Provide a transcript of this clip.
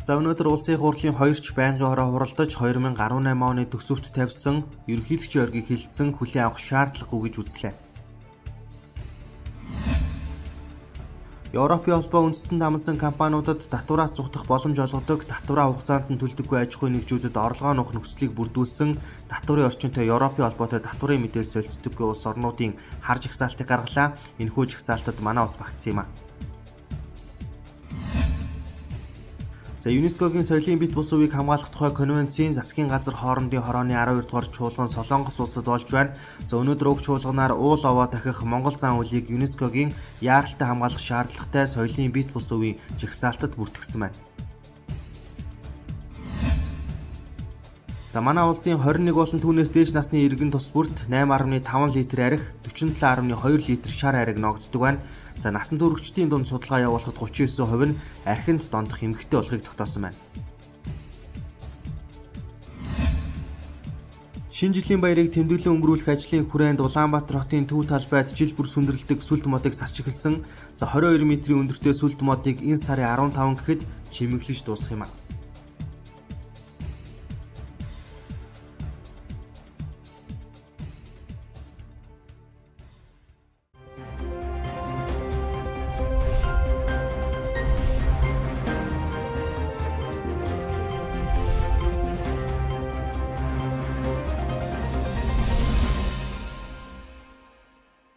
За өнөөдөр улсын хурлын хоёр ч байнгын хороо хуралдаж 2018 оны төсөвт тавьсан ерөнхийлөгчийн оргийг хилцэн хүлээн авах шаардлагагүй гэж үзлээ. Европын холбоо үндэстэнд амласан компаниудад татвараас зугтах боломж олгодог татвараа хугацаанд нь төлдөггүй аж ахуйн нэгжүүдэд орлогоо нуух нөхцөлийг бүрдүүлсэн татварын орчинтой Европын холбоотой татварын мэдээлэл солилцдоггүй улс орнуудын хар жагсаалтыг гаргалаа. Энэхүү жагсаалтад манай улс багтсан юм а. За ЮНЕСКО-гийн соёлын бит бус үеийг хамгаалах тухай конвенцийн засгийн газар хоорондын хорооны 12 дугаар чуулган Солонгос улсад болж байна. За өнөөдөр уг чуулганаар уул овоо дахих Монгол зан үйлийг ЮНЕСКО-гийн яаралтай хамгаалах шаардлагатай соёлын бит бус үеийн жагсаалтад бүртгэсэн байна. За манай улсын 21 болон түүнээс дээш насны иргэн тус бүрт 8.5 литр арх, 47.2 литр шар ариг ногддог байна. За насан туршидтын дунд судалгаа явуулахад 39% нь архинд дондох эмэгтэй болохыг тогтоосон байна. Шинэ жилийн баярыг тэмдэглэн өнгөрүүлэх ажлын хүрээнд Улаанбаатар хотын төв талбайд жил бүр сүндэрлэдэг сүлд модыг сарч эхэлсэн. За 22 метрийн өндөртэй сүлд модыг энэ сарын 15 гэхэд чимэглэж дуусгах юм а.